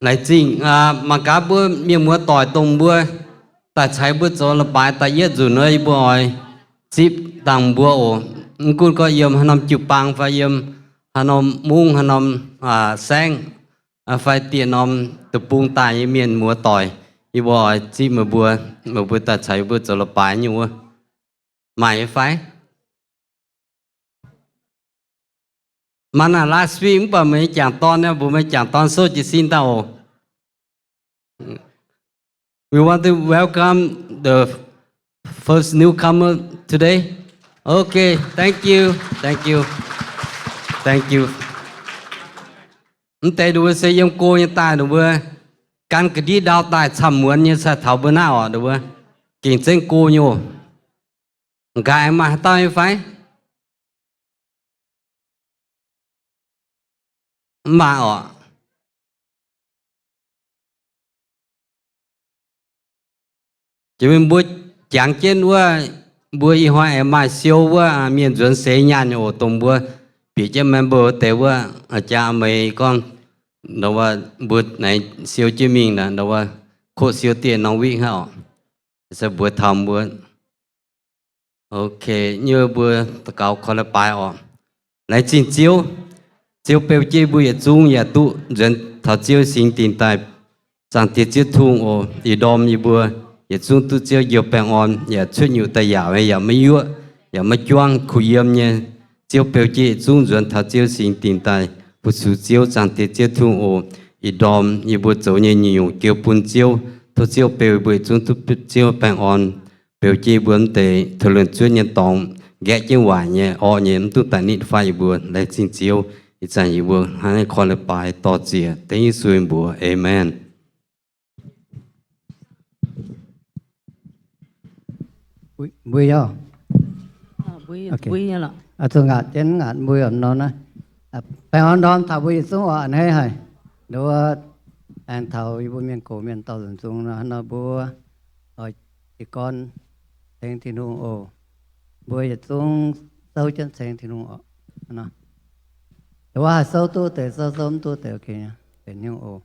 Laengz zingh mangc gaax mbuo mienh muoz doic dongh mbuo daaih caux mbuo zoux leiz-baaix da'yietv nzunc wuov, yie mbuo oix zipv dangh mbuo oc. Mv gunv gorngv yiem haaix norm jiu-baang fai yiem haaix norm mungv, haaix norm saengv, fai dieh norm deic-bung daaih nyei mienh muoz doic, yie mbuo oix zipv meih mbuo, meih mbuo daaih caux yie mbuo zoux leiz-baaix nyei wuov. Maaih nyei fai? Maaih naaic live stream mv baac meih nyei jangc dorn, mbuox meih jangc dorn souv jiez sin daaih oc. We want to welcome the first newcomer today. Okay, thank you, thank you, thank you. Mv deix ndongc mbuo se yiem go nyei daaih, ndongc mbuo gan ga'ndiev ndau daaih camv muonz nyei, sai taux mbuo naaiv oc, ndongc mbuo gengh zengv go nyei oc. Nqa'haav maaih haaix dauh nyei fai? Mv maaih oc. Jiex mingh mbuo jangx jienv wuov, mbuo ih hnoi aengx maaih siou wuov, mienh nzuonx seix nyaanh oc, dongh mbuo bieqc jienv member wuov deix wuov, jaa meix gorngv, ndongc wuov mbuo naaiv siou jienv mingh naaic, ndongc wuov koqv siou dieh norm witv hnangv oc. Se mbuox taux mbuo. Ok, nyei mbuo daux gaux koi leiz-baaix oc. Laengz zingh Ziouv. Ziouv beu jienv mbuo yietc zungv yaac duqv nzuonx taux Ziouv singx dingc daaih. Zaangc Diex Ziouv Tin-Hungh oc, ih ndorm yie mbuo yietc zungv duqv Ziouv njoux baengh orn, yaac cuotv nyutc daaih yaac, yaac maiv yuoqv, yaac maiv juangv, kuh yiem nyei. Ziouv beu jienv yietc zungv nzuonx taux Ziouv singx dingc daaih fu-sux Ziouv. Zaangc Diex Ziouv Tin-Hungh oc, ih ndorm yie mbuo zoux nyei nyungc-nyungc jeu bun Ziouv. Tov Ziouv beu yie mbuo yietc zungv duqv Ziouv baengh orn, beu jienv yie mbuo mv deix taux luonx zuotv nyei dorngx, nqaeqv jienv waaic nyei, orqv nyei, mv duqv daaih nitv faix yie mbuo. Laengz zingh Ziouv. Ih zanc yie mbuo hnangv naaiv koi leiz-baaix dorh ziex, dengv Yesu nyei mbuox, aamen. Mbuo yaac zuqc ngaatc jienv ngaatc mbuo nor naaiv. Baengh orn ndorm taux mbuo yietc zungv oc, a'hneiv haic. Nduov aengx taux yie mbuo mienh gox mienh dorh nzunc nzung nor, nor mbuo oix jiez gorn ceng Tin-Hungh oc. Mbuo yietc zungv souv jienv ceng Tin-Hungh oc. Wuov haih souv duqv deix souv, souv mv duqv deix, ok, benx Tin-Hungh oc.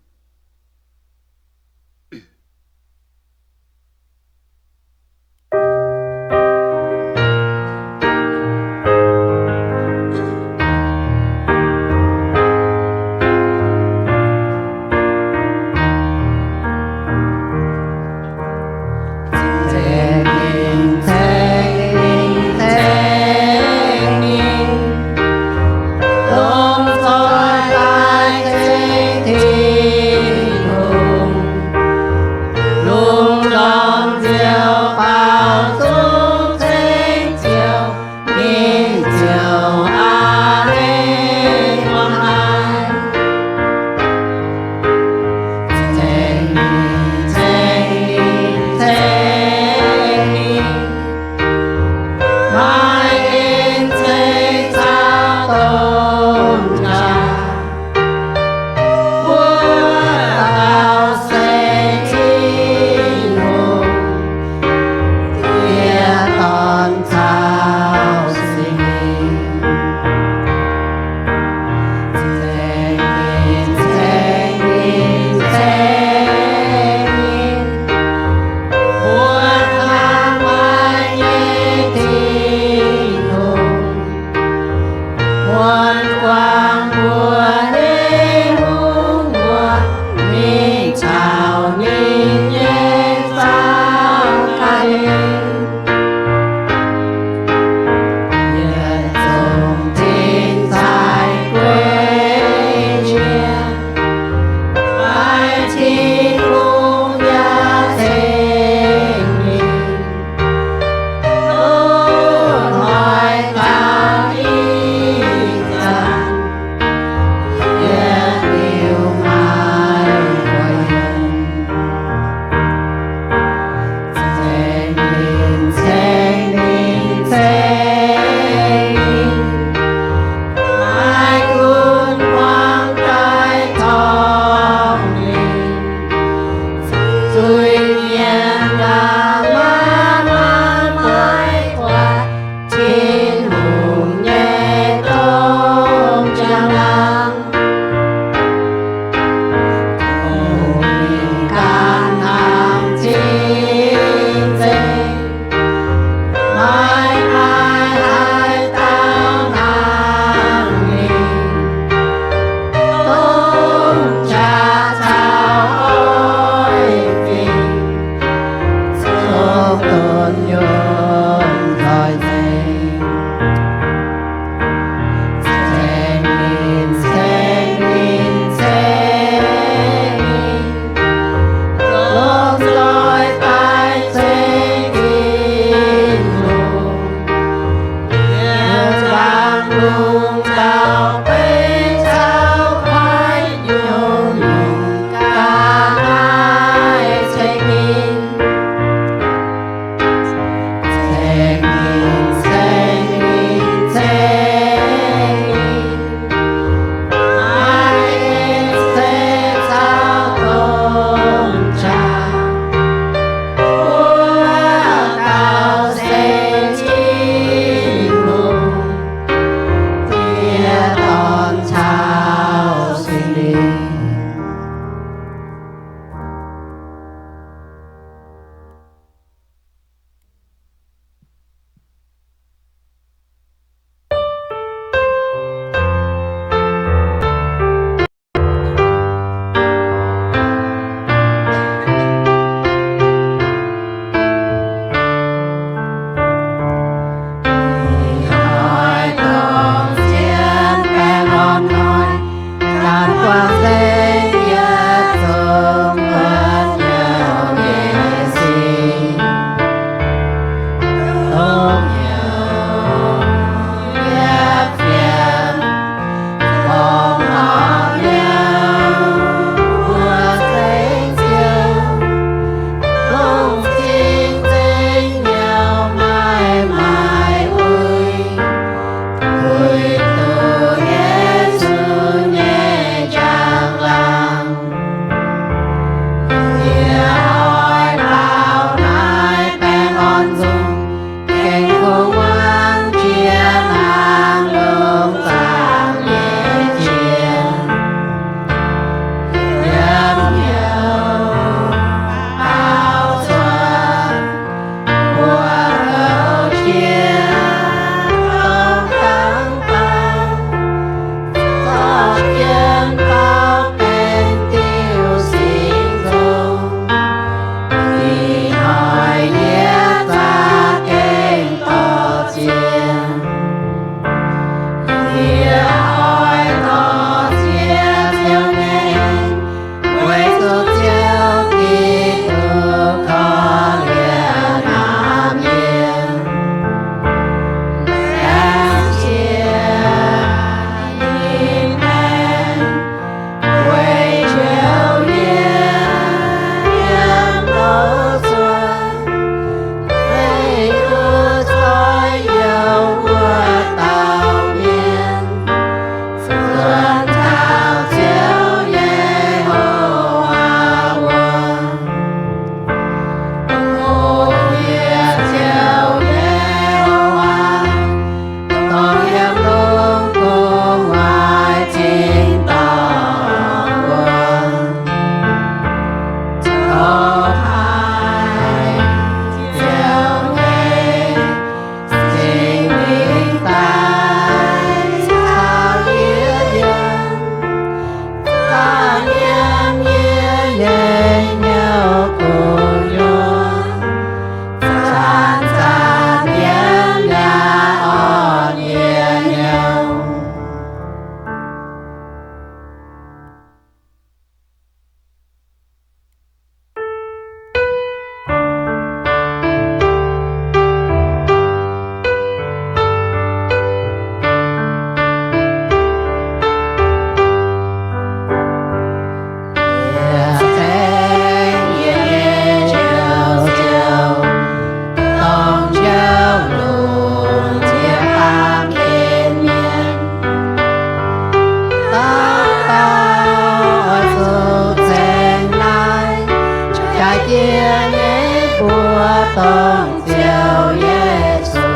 dongh Ziouv Yesu.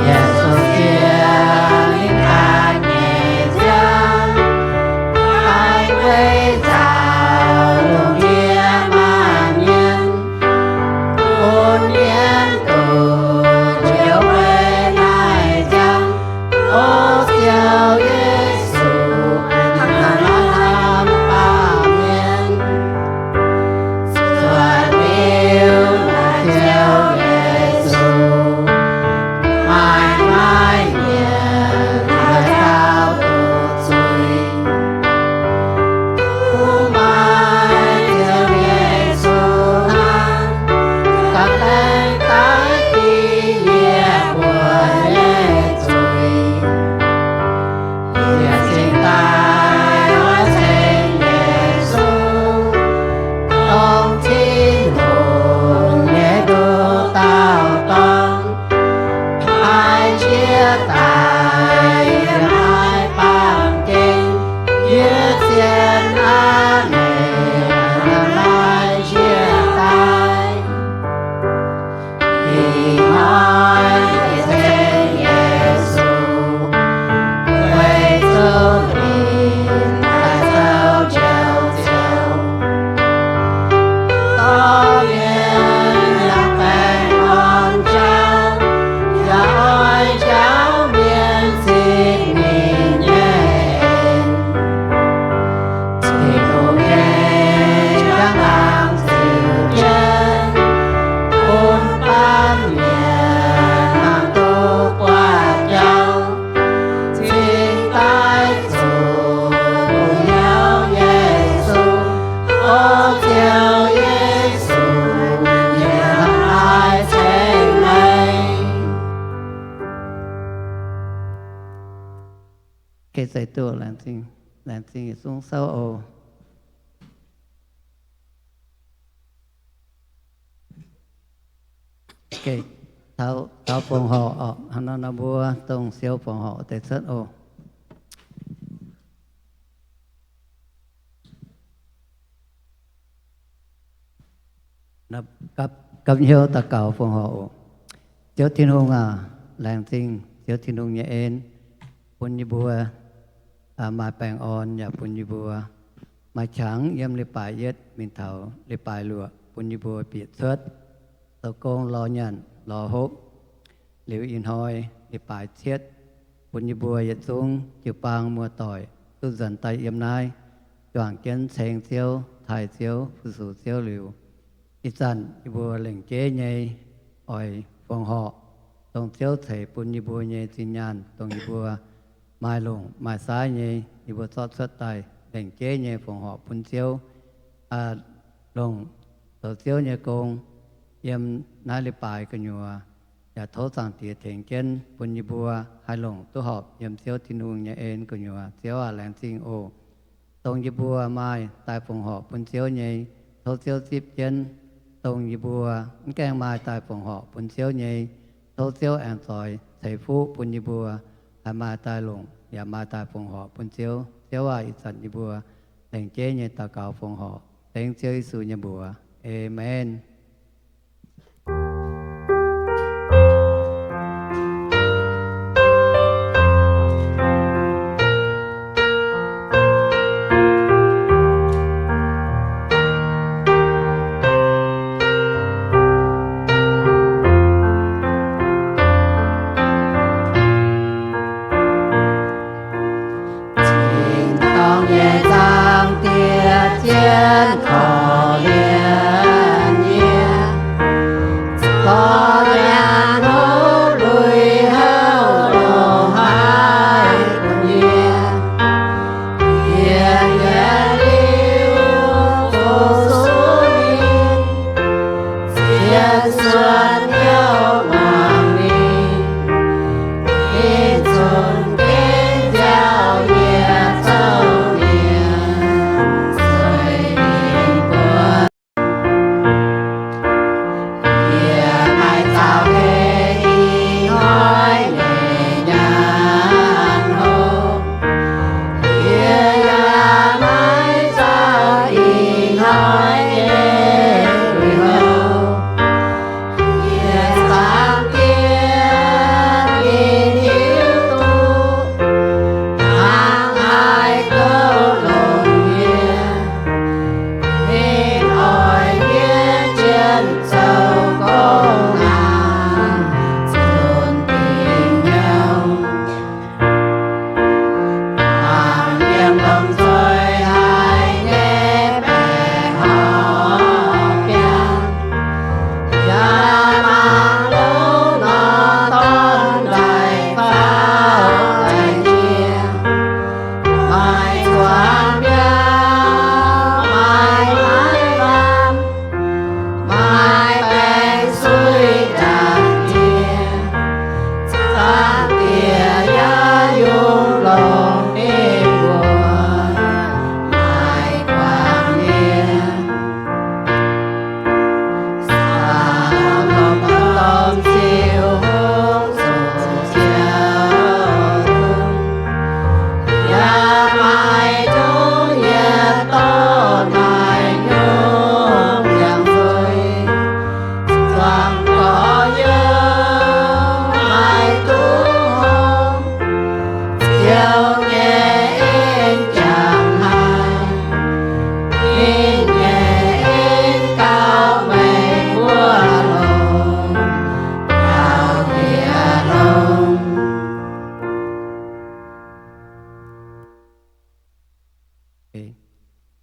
Yesu Sieqv lingh ganh nyei ziangh, haih weic nzauh lungh ndiev maanc mienh, bun mienh duqv njoux weic naaiv ziangh. O Ziouv Yesu, hnamv hnamv baamh mienh. Cuotv liuz naaiv Ziouv Yesu, maaih maaih mienh haih daauh duqv zuiz. Kuv maaih Ziouv Yesu hnangv, gapv laengz daaih dingh yie mbuo nyei zuiz. Yie cingx daaih oix ceng Yesu, dongh Tin-Hungh nyei nduqc dauh dorn, haih qiex daaih yiem naaiv baamh gen. Yie zien aav leiz, maaih qiex daaih. Ih hnoi yie ceng Yesu, weic zuqc ninh daaih zoux Njoux Ziouv. Dorh mienh yangh baengh orn jauv, yaac oix jauv mienh zipv ninh nyei en. Tin-Hungh nyei njang-laangc ziux jienv, bun baamh mienh mangc duqv buatc jauv, cingx daaih zuqc hnyouv Yesu. O Ziouv Yesu, yie hnamv haaix ceng meih. Geh zeiz duqv, laengz zingh, laengz zingh yietc zungv souv oc. Geh taux, taux fongc horc oc, hnangv nor nor mbuo dongh siou fongc horc deix cuotv oc. Gapv, gapv hnyouv daux gaux fongc horc oc. Ziouv Tin-Hungh aac, laengz zingh Ziouv Tin-Hungh nyei en bun yie mbuo maaih baengh orn, yaac bun yie mbuo maaih qangx yiem leiz-baaix yietv mingh taux leiz-baaix luoqc, bun yie mbuo bieqc cuotv zoux gong, lorz nyanc, lorz hopv. Liuz ih hnoi leiz-baaix cietv, bun yie mbuo yietc zungv jiu-baang muoz-doic duqv nzuonx daaih yiem naaiv juangc jienv ceng Ziouv, taaih Ziouv, fu-sux Ziouv liuz, ih zanc yie mbuo lengc jeiv nyei oix fongc horc, dongh Ziouv ceix bun yie mbuo nyei zinh nyaanh, dongh yie mbuo maaih longc maaih saaiv nyei, yie mbuo zorqv cuotv daaih lengc jeiv nyei fongc horc bun Ziouv, longc zoux Ziouv nyei gong yiem naaiv leiz-baaix gu'nyuoz. Yaac tov Zaangc Diex tengx jienv bun yie mbuo haih longc duqv horpc yiem Ziouv Tin-Hungh nyei en gu'nyuoz. Ziouv aac, laengz zingh oc. Dongh yie mbuo maaih daaih fongc horc bun Ziouv nyei, tov Ziouv zipv jienv. Dongh yie mbuo mv gaengh maaih daaih fongc horc bun Ziouv nyei, tov Ziouv aengx zoix ceix fuqv bun yie mbuo haih maaih daaih longc yaac maaih daaih fongc horc bun Ziouv. Ziouv aac, ih zanc yie mbuo lengc jeiv nyei daux gaux fongc horc dengv Ziouv Yesu nyei mbuox. Aamen. Tin-dorngh nyei Zaangc Diex, zien korv-lienh yie, zorc nyaanh hopv lui houv longc haaix bun yie. Yie yietc liuz fu-sux ninh, zien suonc hnyouv muangx ninh. Ninh zunc gengh nziaauc yie, zouv mienh sueih ninh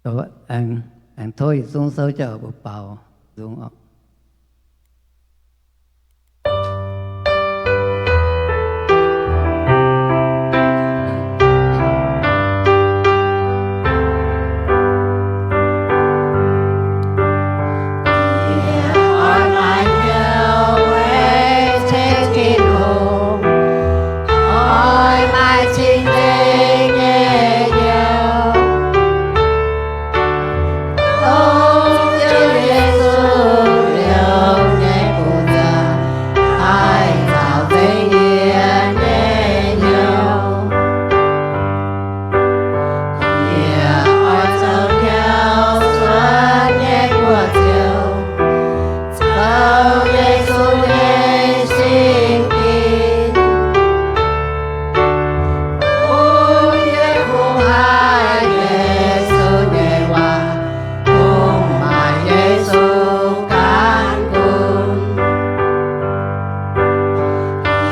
Aengx tov yietc zungv souv jauv mbuo baaux nzung oc.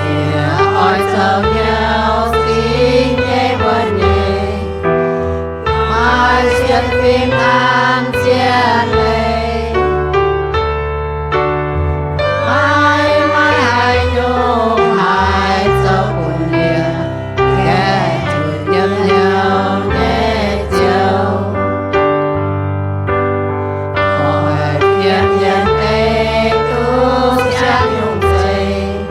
Yie oix zoux hnyouv zingh nyei wuonh nyeic, maaih sienx fim an zien leiz, maiv maaih haaix nyungc haih zoux bun yie gaengh zuqc nyiemc hnyouv nyei Ziouv. Oix fiem yiem deic duqv siang nyungc zeiv,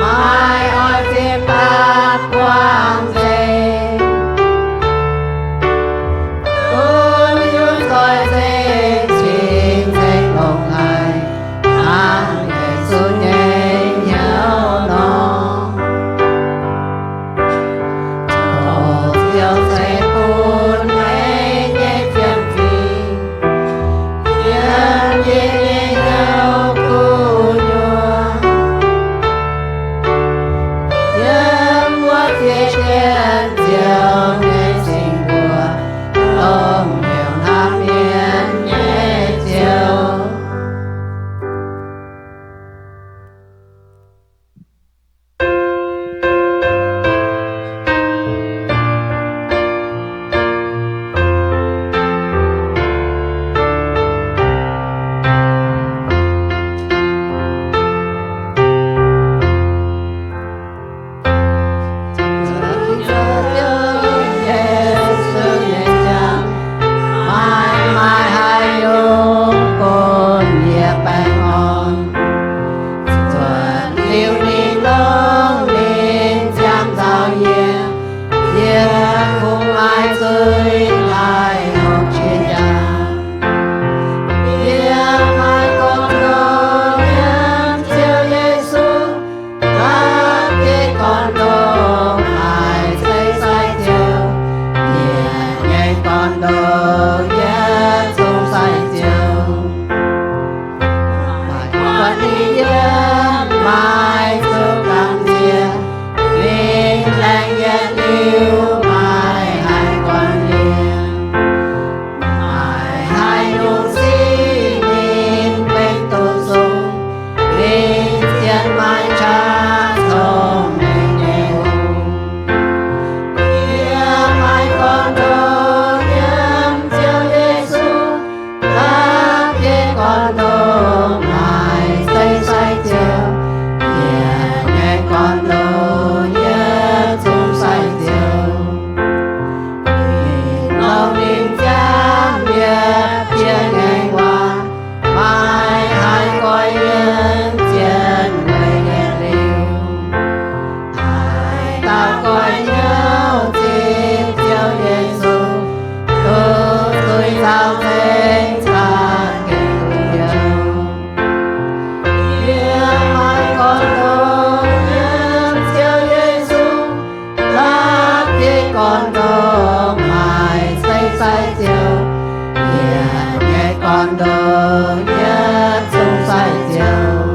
maiv oix fim daaih buangh nzengc. Gunv yunv zoih nzengc cing-nzengc longx haic, hnangv Yesu nyei hnyouv nor. Ziouv ceix bun meih nyei fiem fingx, yiem yie nyei hnyouv gu'nyuoz, yiem wuov fiev jienv Ziouv nyei singx mbuo, dongh heuc hnamv mienh nyei Ziouv. Maiv maaih haaix nyungc bun yie baengh orn. Zuotc liuz ninh longx, ninh ziangh nzauh yie, yie kungx maiv zuqc haih hopv jiex njaaux. Yie maaih gorngv ndoqv yiem Ziouv Yesu, dapv jienv gorngv ndoqv maaih ceix sai Ziouv, yie nyei gorngv ndoqv yietc zungv sai Ziouv. Maaih guanh ninh yiem, maaih zuqc gamh nziex, ninh laengz yietc liuz maaih haih guanh yie. Maaih haaix nyungc sic ninh gengh duqv sung, ninh zien maaih qaqv cong-mengh nyei hungh. Yie maaih gorngv ndoqv yiem Ziouv Yesu, dapv jienv gorngv ndoqv maaih ceix sai Ziouv, yie nyei gorngv ndoqv yietc zungv sai Ziouv. Ninh longx, ninh ziangh yie jiex ngaengc waac, maiv haih goiv yiem zien weic yietc liuz. Haaix dauh goiv hnyouv zipv Ziouv Yesu, duqv zuiz zaux nzengc, za'gengh duqv hnyouv. Yie maaih gorngv ndoqv yiem Ziouv Yesu, dapv jienv gorngv ndoqv maaih ceix sai Ziouv, yie nyei gorngv ndoqv yietc zungv sai Ziouv.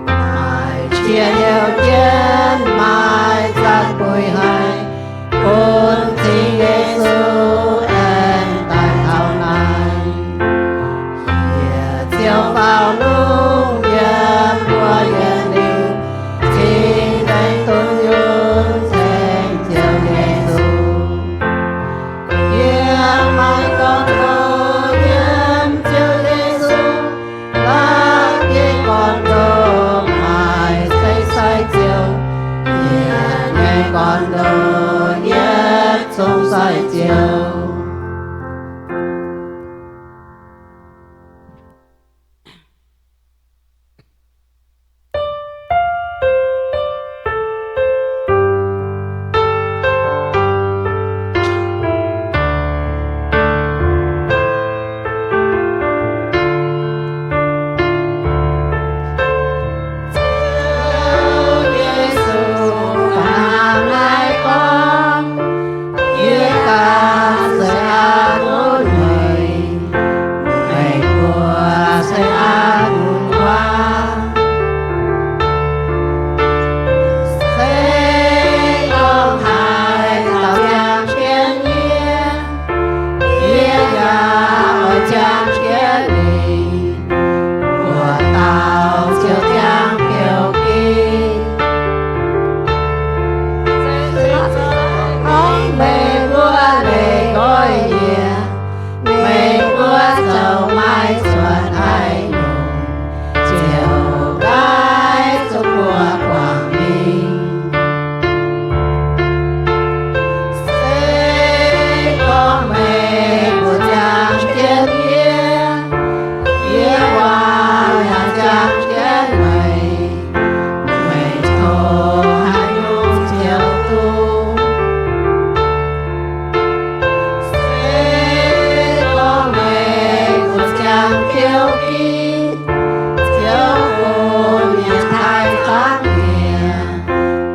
Maaih qiex heuc jienv maaih zanc buix haic, bun cing Yesu aengx daaih taux naaiv. Yie ziouc faaux lungh yiem mbuo yietc liuz, cing-nzengc dunh yunh ceng Ziouv Yesu. Yie ziouc. Ziouv Yesu, hnangv naaiv gorngv, yie ganh se aqv bun meih, meih mbuo se aqv bun nguav. Se gorngv haaix dauh jangx jienv yie, yie yaac oix jangx jienv ninh. Mbuo dauh ziouc jangx biouv gitv. Se gorngv meih mbuo leih nqoi yie, meih mbuo zoux maaih cuotv haaix nyungc, ziouc gaaix zuqc mbuo guangc mingh. Se gorngv meih mbuo jangx jienv yie, yie yaac jangx jienv meih, meih tov haaix nyungc ziouc duqv. Se gorngv meih mbuo jangx biouv gitv, ziouc bun mienh taaih zaangv mienh,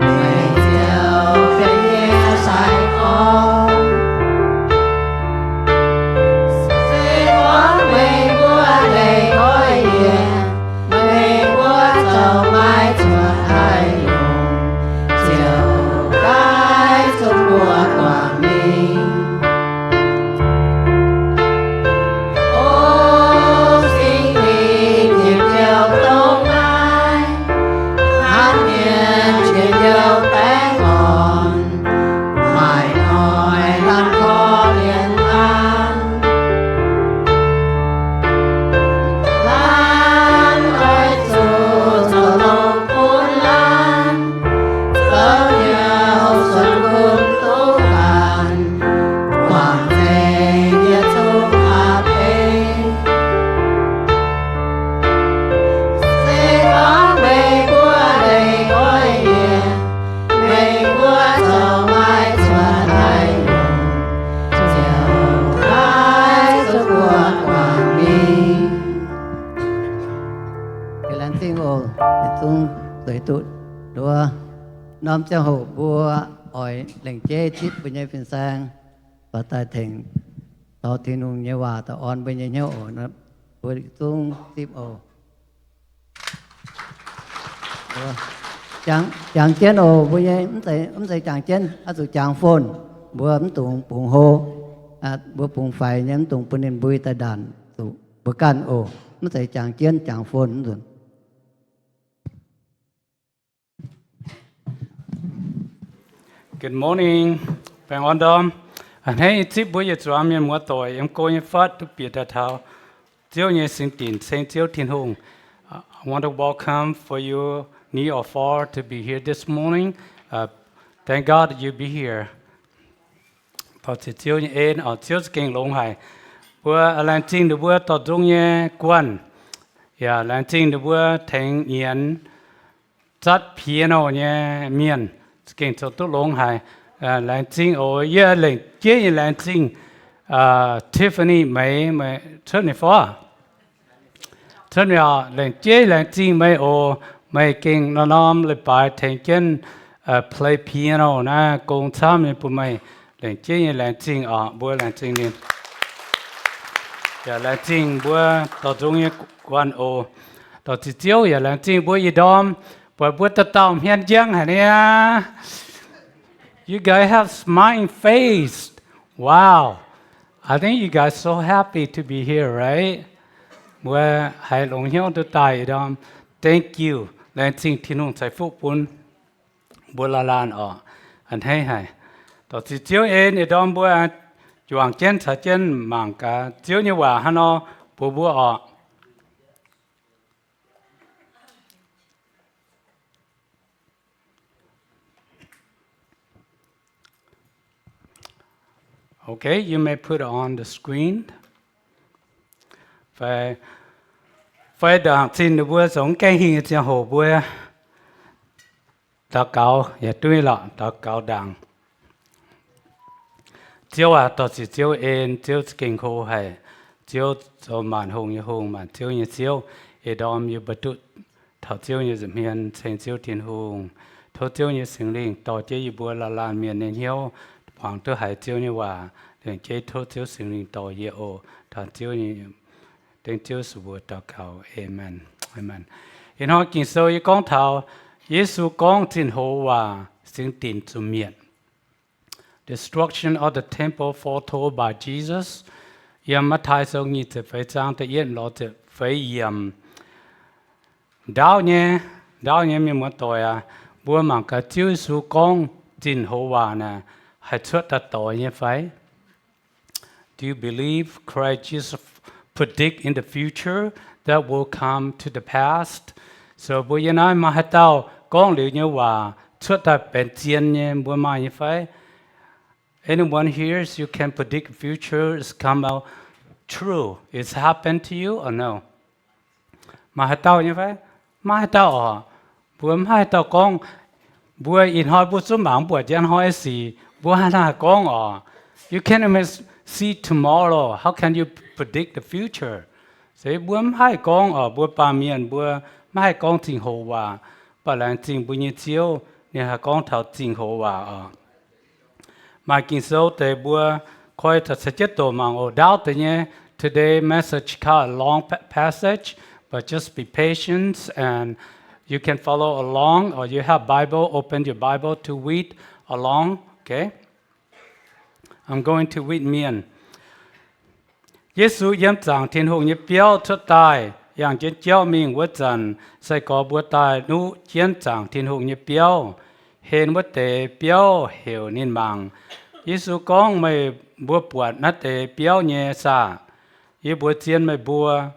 meih ziouc benx yie nyei sai-gorx. Se gorngv meih mbuo leih nqoi yie, meih mbuo zoux maaih cuotv haaix nyungc, ziouc gaaix zuqc mbuo guangc mingh. O Singx Lingh, yie biouv dongh naaiv, hnangv mienh njien-youh baengh orn, maaih hnoi laanh korv-lienh laanh. Laanh oix zuqc zoux longx bun laanh, zoux hnyouv cuotv bun duqv laanh, guangc nzengc yietc zungv aqv beiv. Se gorngv meih mbuo leih nqoi yie, meih mbuo zoux maaih cuotv haaix nyungc, ziouc gaaix zuqc mbuo guangc mingh. Laengz zingh oc, yietc zungv zueiz duqv nduov. Norm ziangh hoc mbuo oix lengc jeiv zipv mbuo nyei fin-saeng, baac daaih tengx taux Tin-Hungh nyei waac daaih orn mbuo nyei hnyouv oc. Mbuo yietc zungv zipv oc. Jangx, jangx jienv oc, mbuo nyei, mv zeiz, mv zeiz jangx jienv, oix zuqc jangx phone. Mbuo mv dungx bungx hlo. Mbuo bungx faix nyei, mv dungx bun ninh mbui daaih ndanc zuqc mbuo ganh oc. Mv zeiz jangx jienv, jangx phone mv nzunc. Good morning. Baengh orn ndorm. A'hneiv nyei zipv mbuo yietc zuangx mienh muoz-doic yiem go nyei fatv duqv bieqc daaih taux Ziouv nyei singx dinc ceng Ziouv Tin-Hungh. I want to welcome for you, near or far, to be here this morning. Uh, thank God you be here. Taux ziec Ziouv nyei en oc, Ziouv za'gengh longx haic. Mbuo laengz zingh ninh mbuo dorh nzung nyei guanh, yaac laengz zingh ninh mbuo tengx nyienz zatv piano nyei mienh, za'gengh zoux duqv longx haic. Laengz zingh oc. Yie lengc jeiv nyei laengz zingh Tiffany Meix, cuotv meih fai? Cuotv meih oc. Lengc jeiv laengz zingh meih oc. Meih gengh norm-norm leiz-baaix tengx jienv play piano naaiv gong camv nyei bun meih. Lengc jeiv nyei laengz zingh oc. Mbuo laengz zingh ninh. Yaac laengz zingh mbuo dorh nzung nyei guanh oc. Dorh ziec Ziouv yaac laengz zingh mbuo ih ndorm, buatc mbuo dauh dauh hmien njang haic niaa. You guys have smiling face. Wow. I think you guys so happy to be here, right? Mbuo haiz longx hnyouv duqv daaih ih ndorm. Thank you. Laengz zingh Tin-Hungh ceix fuqv bun mbuo laanh laanh oc. A'hneiv haic. Dorh ziec Ziouv en ih ndorm mbuo juangc jienv caux jienv mangc gaax Ziouv nyei waac hnangv nor mbuox mbuo oc. Okay, you may put it on the screen. Fai, fai ndaangc zinh ninh mbuo zoux mv gaengh hingh nyei ziangh hoc mbuo daux gaux yaac duqv lorqc, daux gaux ndaangc. Ziouv aac, dorh ziec Ziouv en, Ziouv za'gengh hlo haic. Ziouv zoux maanc hungh nyei hungh, maanc ziouv nyei Ziouv. Ih ndorm yie mbuo duqv taux Ziouv nyei nza'hmien, ceng Ziouv Tin-Hungh. Tov Ziouv nyei Singx Lingh dorh jienv yie mbuo laanh laanh mienh nyei hnyouv muangx duqv haiz Ziouv nyei waac. Lengc jeiv tov Ziouv Singx Lingh dorh yie oc. Taux Ziouv nyei, dengv Ziouv suv mbuox daux gaux. Aamen. Ih hnoi Ging-Sou yie gorngv taux Yesu gorngv zinh hoz waac, singx dinc zuqc mietc. Destruction of the temple foretold by Jesus. Yiem Matv^taai Sou nyic ziepc feix zaang da'yietv lorz ziepc feix yiemc. Ndaauv nyei, ndaauv nyei mienh muoz-doic aac, mbuo mangc gaax Ziouv Yesu gorngv zinh hoz waac naaic haih cuotv daaih doix nyei fai? Do you believe Christ Jesus predict in the future that will come to the past? So mbuo yiem naaiv maaih haaix dauh gorngv liuz nyei waac cuotv daaih benx zien nyei, mbuo maaih nyei fai? Anyone here, you can predict the future, it's come out true, it's happened to you or no? Maaih haaix dauh nyei fai? Maiv haaix dauh oc. Mbuo maiv haaix dauh gorngv, mbuo ih hnoi mbuo zungv mangc mv buatc njang hnoi sic, mbuo haaix nor haih gorngv oc? You can't even see tomorrow. How can you predict the future? Se mbuo maiv haih gorngv oc. Mbuo baamh mienh mbuo maiv haih gorngv zinh hoz waac. Mv baac laengz zingh mbuo nyei Ziouv, ninh haih gorngv taux zinh hoz waac oc. Maaih Ging-Sou deix mbuo koi taux caux jienv doqc mangc oc. Ndaauv deix nyei, today message kind of long pa-, passage, but just be patient and you can follow along, or you have Bible, open your Bible to read along, okay? I'm going to read Mien. Yesu yiem zaangc Tin-Hungh nyei biauv cuotv daaih, yangh jienv jauv mingh wuov zanc, sai-gorx mbuo daaih nuqv jienv zaangc Tin-Hungh nyei biauv. Hen wuov deix biauv heuc ninh mangc. Yesu gorngv, Meih mbuo buatc naaiv deix biauv nyei saah? Yie mbuox zien meih mbuo,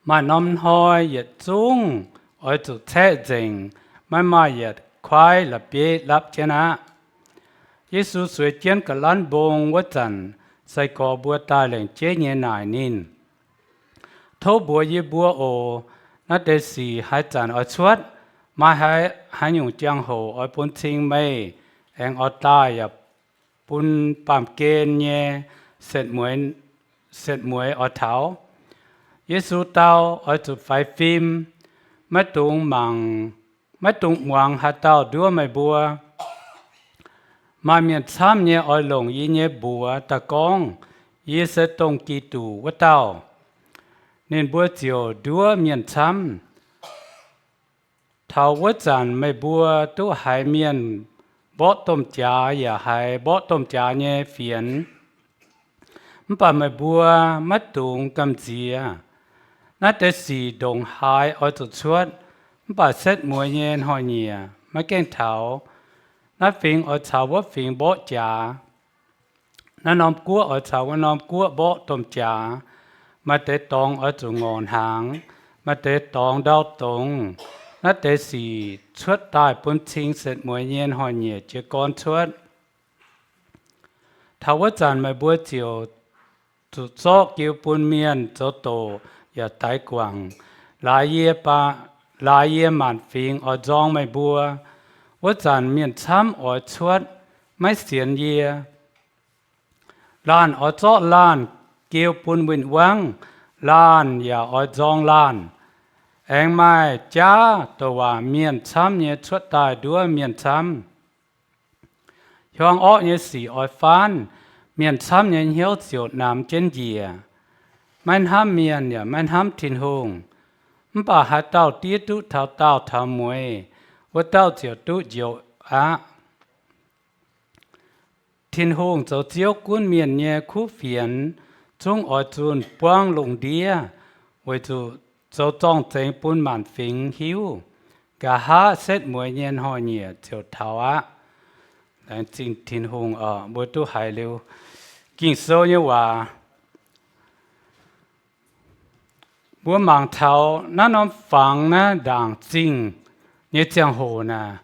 maaih norm hnoi yietc zungv oix zuqc caeqv nzengc, maiv maaih yietc kuaaiv la'bieiv lapv jienv aqv. Yesu sueix jienv ga'lanv mbong wuov zanc, sai-gorx mbuo daaih lengc jeiv nyei naaic ninh, Tov mbuox yie mbuo oc, naaiv deix sic haaix zanc oix cuotv? Maaih haaix, haaix nyungc jangx-hoc oix bun cing meih aengx oix daaih yaac bun baamh gen nyei setv mueiz, setv mueiz oix taux? Yesu dau, Oix zuqc faix fim, maiv dungx mangc, maiv dungx muangx haaix dauh nduov meih mbuo. Maaih mienh camv nyei oix longc yie nyei mbuox daaih gorngv, Yie se dongh Giduc wuov dauh. Ninh mbuo ziouc nduov mienh camv. Taux wuov zanc meih mbuo duqv haiz mienh mborqv domh jaax yaac haiz mborqv domh jaax nyei fienx. Mv baac meih mbuo maiv dungx gamh nziex. Naaiv deix sic ndongc haaix oix zuqc cuotv, mv baac setv mueiz nyei hnoi-nyieqc maiv gaengh taux. Naaiv fingx oix caux wuov fingx mborqv jaax. Naaiv norm guoqv oix caux wuov norm guoqv mborqv domh jaax. Maaih deix dorngx oix zuqc ngorc hnaangx, maaih deix dorngx ndau dongz. Naaiv deix sic cuotv daaih bun cing setv mueiz nyei hnoi-nyieqc jiez gorn cuotv. Taux wuov zanc meih mbuo ziouc zuqc zorqv jiu bun mienh zoux doqc yaac daix guangc. Laaix yie, laaix yie maanc fingx oix nzorng meih mbuo. Wuov zanc mienh camv oix cuotv, maiv sienx yie. Laanh oix zorqv laanh jiu bun win-wangv, laanh yaac oix nzorng laanh. Aengx maaih jaav douc waac mienh camv nyei cuotv daaih nduov mienh camv. Hiuang orqv nyei sic oix faanv, mienh camv nyei hnyouv ziouc namx jienv njiec, maiv hnamv mienh yaac maiv hnamv Tin-Hungh. Mv baac haaix dauh diev duqv taux daauh taux mueiz, wuov dauh ziouc duqv njoux aqv. Tin-Hungh zoux Ziouv gunv mienh nyei kuv fienx zungv oix zunh buangv lungh ndiev, weic zuqc zoux zorng-zengx bun maanc fingx hiuv. Nqa'haav setv mueiz nyei hnoi-nyieqc ziouc taux aqv. Laengz zingh Tin-Hungh oc, mbuo duqv haiz liuz Ging-Sou nyei waac. Mbuo mangc taux naaiv norm fangx naaiv ndaangc zingh nyei ziangh hoc naaic,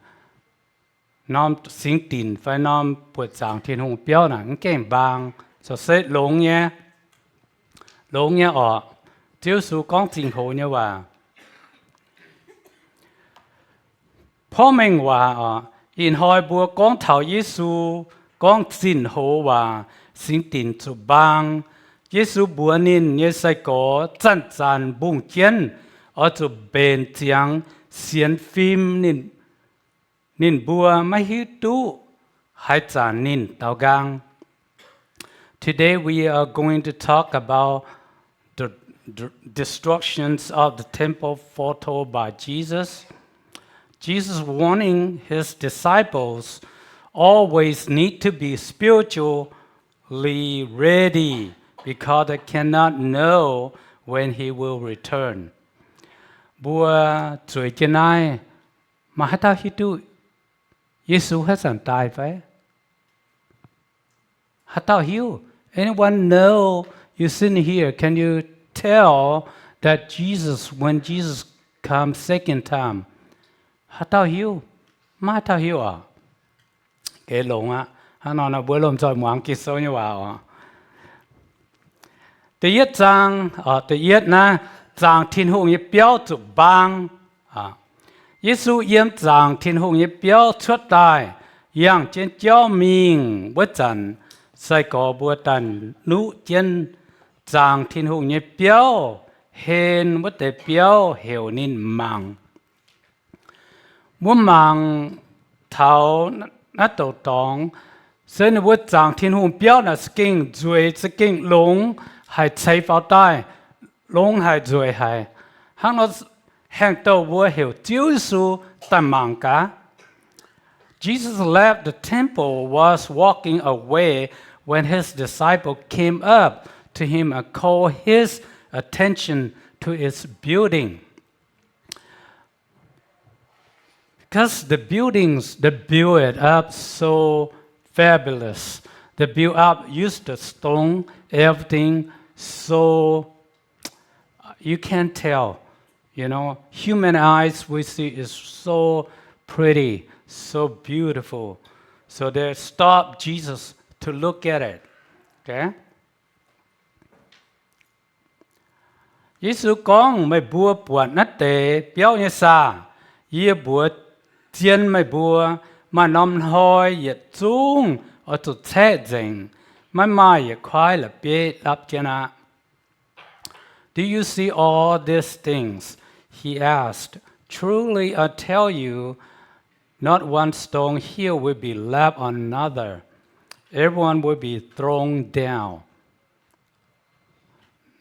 norm singx dinc fai norm buoqc zaangc Tin-Hungh biauv naaic mv gaengh mbaang, zoux se longx nyei, longx nyei orqc. Ziouv Yesu gorngv zingh hoz nyei waac. Porv mengh waac oc, ih hnoi mbuo gorngv taux Yesu gorngv zinh hoz waac, singx dinc zuqc mbaang. Yesu mbuox ninh nyei sai-gorx zanc-zanc mbungh jienv oix zuqc mbenc ziangx sienx fim ninh, ninh mbuo maiv hiuv duqv haaix zanc ninh daaux nqaang. Today we are going to talk about the d- destructions of the temple foretold by Jesus. Jesus warning his disciples always need to be spiritually ready because they cannot know when he will return. Mbuo zueiz jienv naaiv, maaih haaix dauh hiuv duqv Yesu haaix zanc daaih fai? Haaix dauh hiuv? Anyone know? You sitting here, can you tell that Jesus, when Jesus come second time? Haaix dauh hiuv? Maiv haaix dauh hiuv oc. Geh longx aqv. Hnangv nor mbuo lomh nzoih muangx Ging-Sou nyei waac oc. Da'yietv zaang, da'yietv naaiv, zaangc Tin-Hungh nyei biauv zuqc mbaang. Yesu yiem zaangc Tin-Hungh nyei biauv cuotv daaih, yangh jienv jauv mingh wuov zanc, sai-gorx mbuo daaih nuqv jienv zaangc Tin-Hungh nyei biauv, hen wuov deix biauv heuc ninh mangc. Mbuo mangc taux naaiv douc dorngx, se ninh mbuo zaangc Tin-Hungh biauv naaic za'gengh nzueic, za'gengh longx haic, ceix faaux daaih longx haic, nzueic haic. Hnangv nor, haengh douh mbuo heuc Ziouv Yesu daaih mangc gaax. Jesus left the temple, was walking away when his disciple came up to him and called his attention to its building. Because the buildings they build it up so fabulous. They build up, use the stone, everything, so you can't tell. You know, human eyes we see is so pretty, so beautiful. So they stop Jesus to look at it. Okay? Yesu gorngv, meih mbuo buatc naaiv deix biauv nyei saah? Yie mbuox zien meih mbuo, maaih norm hnoi yietc zungv oix zuqc caeqv nzengc, maiv maaih yietc kuaaiv la'bieiv lapv jienv aqv. Do you see all these things? He asked. Truly I tell you, not one stone here will be left on another. Everyone will be thrown down.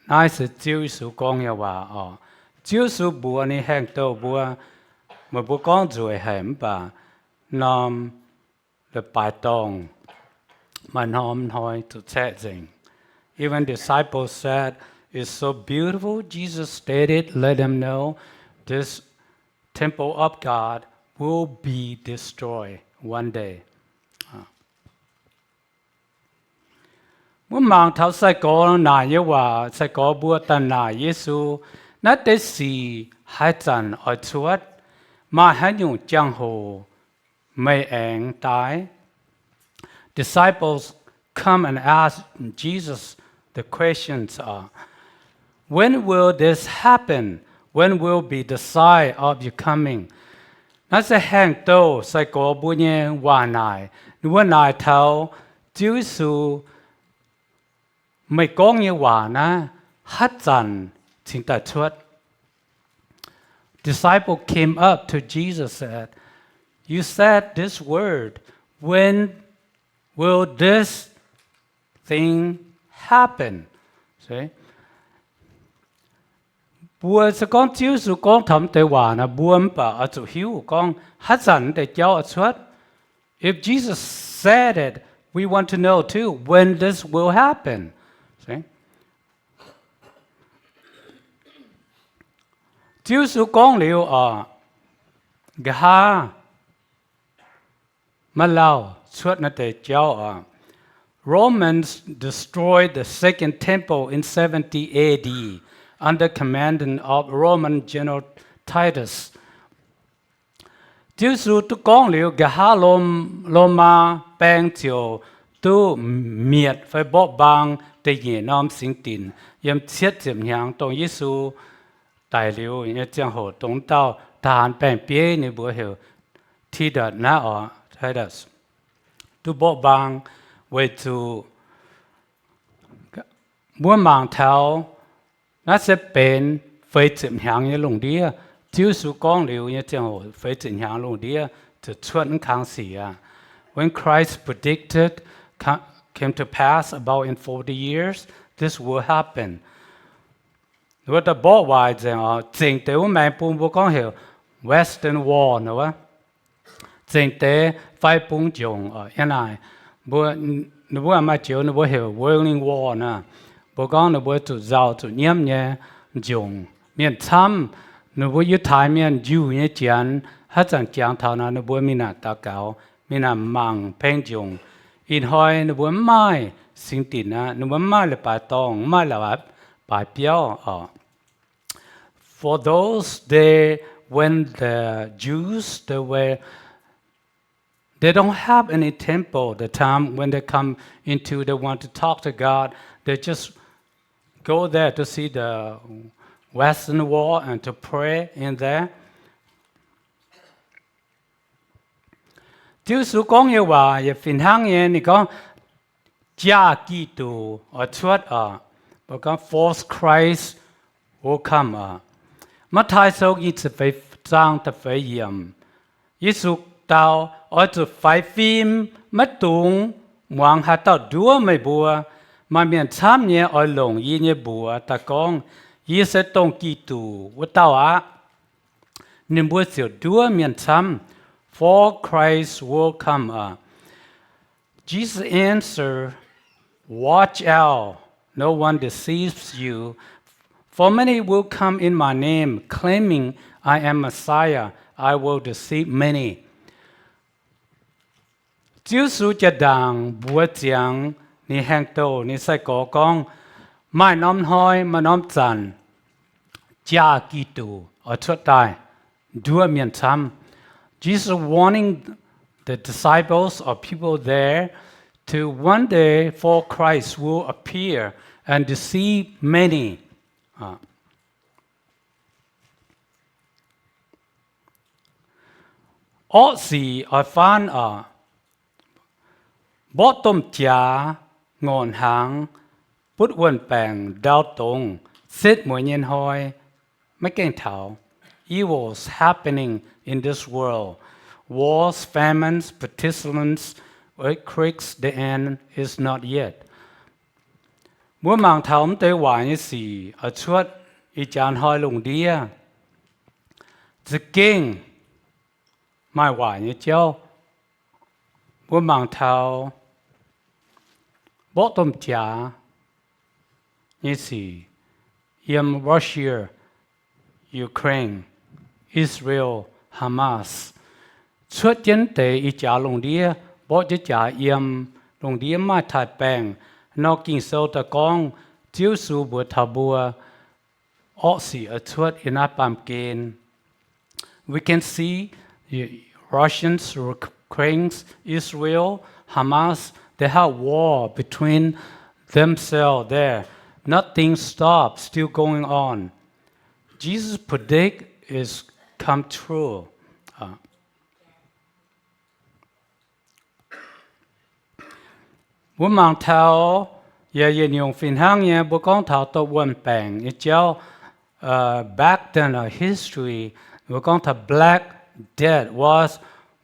Naaiv se Ziouv Yesu gorngv nyei waac oc. Ziouv Yesu mbuox ninh haengh douh mbuo, meih mbuo gorngv nzueic haic mv baac norm leiz-baaix dorngh maaih norm hnoi zuqc caeqv nzengc. Even disciples said, it's so beautiful, Jesus stated, let them know this temple of God will be destroyed one day. Mbuo mangc taux sai-gorx naaic nyei waac, sai-gorx mbuo daaih naaic Yesu, naaiv deix sic haaix zanc oix cuotv? Maaih haaix nyungc jangx-hoc meih aengx daaih? Disciples come and ask Jesus the questions are, when will this happen? When will be the sign of your coming? Naaiv se haengh douh sai-gorx mbuo nyei waac naaic. Ninh mbuo naaic taux Ziouv Yesu, meih gorngv nyei waac naaiv haaix zanc cingx daaih cuotv? Disciple came up to Jesus said, you said this word, when will this thing happen? Mbuo se gorngv Ziouv Yesu gorngv taux deix waac naaic, mbuo mv baac oix zuqc hiuv gorngv haaix zanc deix jauv oix cuotv. If Jesus said it, we want to know too when this will happen. Ziouv Yesu gorngv liuz oc, nqa'haav maiv lauh cuotv naaiv deix jauv oc. Romans destroyed the second temple in seventy A D under command of Roman General Titus. Ziouv Yesu duqv gorngv liuz, nqa'haav Lomaa baeng ziouc duqv mietc fai mborqv mbaang da'nyeic norm singx dinc yiem cietv ziepc hnyangx, dongh Yesu daic liuz nyei ziangh hoc, dongh dauh taux baeng-bieiv, ninh mbuo heuc Titus naaiv oc, Titus, duqv mborqv mbaang weic zuqc mbuo mangc taux naaiv se benx feix ziepc hnyangx nyei lungh ndiev. Ziouv Yesu gorngv liuz nyei ziangh hoc feix ziepc hnyangx lungh ndiev ziouc cuotv mv kang sic aqv. When Christ predicted came to pass about in forty years, this will happen. Wuov da'mborqv waaic nzengc oc, zengc deix wuov maengx bung mbuo gorngv heuc Western Wall nor wuov. Zengc deix fai bung njongc oc, yiem naaic mbuo, ninh mbuo maaih joux ninh mbuo heuc Wailing Wall naaic. Mbuo gorngv ninh mbuo zuqc nzauh zuqc nyiemv nyei njongc. Mienh camv, ninh mbuo Yiutai Mienh njuh nyei janx, haaix zanc jangx taux naaic ninh mbuo mingh naaic daux gaux, mingh naaic mangc peng njongc. Ih hnoi ninh mbuo mv maaih singx dinc aqv, ninh mbuo mv maaih leiz-baaix dorngh, mv maaih leiz-baaix biauv oc. For those days when the Jews, they were, they don't have any temple, the time when they come into, they want to talk to God, they just go there to see the Western Wall and to pray in there. Ziouv Yesu gorngv nyei waac yaac fih hnangv nyei. Ninh gorngv, jaa Giduc oix cuotv oc, mbuo gorngv false Christ will come oc. Matv^taai Sou nyic ziepc feix zaang da'feix yiemc, Yesu dau, oix zuqc faix fim, maiv dungx muangx haaix dauh nduov meih mbuo. Maaih mienh camv nyei oix longc yie nyei mbuox daaih gorngv, yie se dongh Giduc wuov dauh aqv. Ninh mbuo ziouc nduov mienh camv. False Christ will come oc. Jesus answered, watch out, no one deceives you. For many will come in my name, claiming I am Messiah. I will deceive many. Ziouv Yesu jaa-ndaangc mbuox ziangx ninh haengh douh, ninh sai-gorx gorngv, maaih norm hnoi, maaih norm zanc, jaa Giduc oix cuotv daaih nduov mienh camv. Jesus warning the disciples or people there to one day false Christ will appear and deceive many. Orqv sic oix faanv oc. Mborqv domh jaax, ngorc hnaangx, butv wuon-baengc, ndau dongz, setv mueiz nyei hnoi maiv gaengh taux. Evils happening in this world. Wars, famines, pestilence, earthquakes, the end is not yet. Mbuo mangc taux mv deix waaic nyei sic oix cuotv ih jaax hnoi lungh ndiev. Za'gengh maaih waaic nyei jauv. Mbuo mangc taux mborqv domh jaax nyei sic yiem Russia, Ukraine, Israel, Hamas. Cuotv jienv deix ih jaax lungh ndiev, mborqv jienv jaax yiem lungh ndiev, maaih taaix-baengh. Nor Ging-Sou daaih gorngv, Ziouv Yesu mbuox taux mbuo, orqv sic oix cuotv yiem naaiv baamh gen. We can see Russians, Ukraine, Israel, Hamas, they have war between themselves there. Nothing stops, still going on. Jesus predict is come true. Mbuo mangc taux, yaac yietc nyungc fih hnangv nyei, mbuo gorngv taux dongh wuon-baengc nyei jauv, back then of history, mbuo gorngv taux Black Death was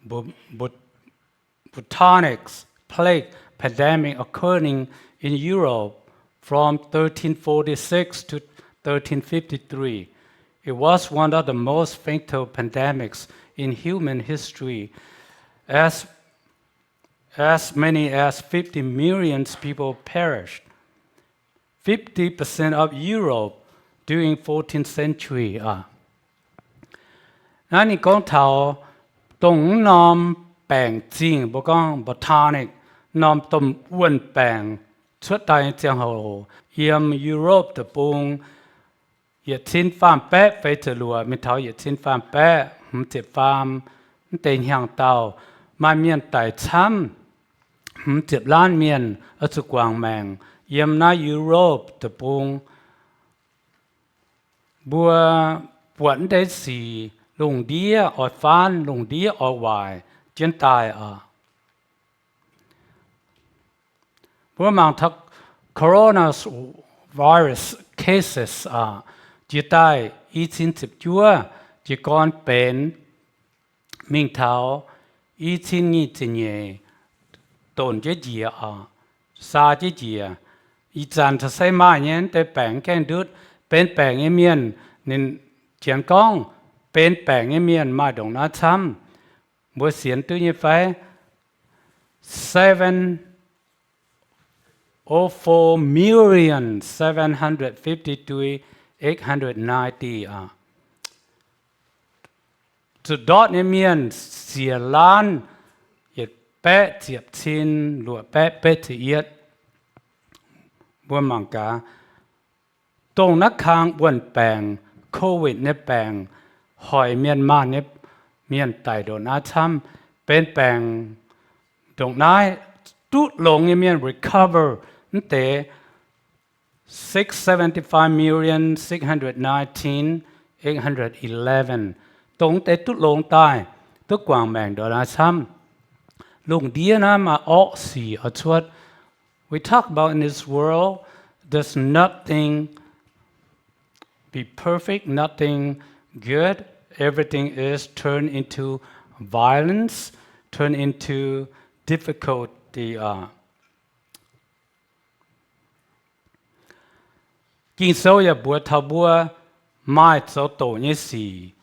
bubonic plague pandemic occurring in Europe from thirteen forty-six to thirteen fifty-three. It was one of the most fatal pandemics in human history, as as many as fifty million people perished, fifty percent of Europe during fourteenth century. Naaiv ninh gorngv taux dongh mv norm baengc zingh, mbuo gorngv bubonic, norm domh wuon-baengc cuotv daaih nyei ziangh hoc yiem Europe deic-bung, yietc cin faam baeqv feix ziepc luoqc mingh taux yietc cin faam baeqv hmz ziepc faam, mv deix hnyangx-daauh maaih mienh daic camv hmz ziepc laanh mienh oix zuqc guangc maengc yiem naaiv Europe deic-bung. Mbuo buatc mv deix sic lungh ndiev oix faanv, lungh ndiev oix waaic jienv daaih oc. Mbuo mangc taux coronavirus cases aqv, jiex daaih i cin ziepc juov jiez gorn benx mingh taux i cin nyic ziepc nyeic donc jienv njiec oc, saa jienv njiec. Ih zanc se maaih nyei mv deix baengc gaengh ndutv. Benx baengc nyei mienh, ninh janx gorngv benx baengc nyei mienh maaih ndongc naaiv camv. Mbuo sienx duqv nyei fai? Seven o four million seven hundred fifty three eight hundred ninety aqv. Zuqc ndortv nyei mienh siec laanh yietc baeqv ziepc cin luoqc baeqv betv ziepc yietv. Mbuo mangc gaax, dongh naaiv kang wuonh baengc, COVID nyei baengc, hoic mienh maanh nyei mienh daic ndongc naaiv camv. Benx baengc ndongc naaiv duqv longx nyei mienh recover mv deix six seventy-five million six hundred nineteen eight hundred eleven. Dongh mv deix duqv longx daaih, duqv guangc maengc ndongc naaiv camv. Lungh ndiev naaiv maaih orqv sic oix cuotv. We talk about in this world, there's nothing be perfect, nothing good. Everything is turned into violence, turned into difficulty. Ging-Sou yaac mbuox taux mbuo maaih zoux doqc nyei sic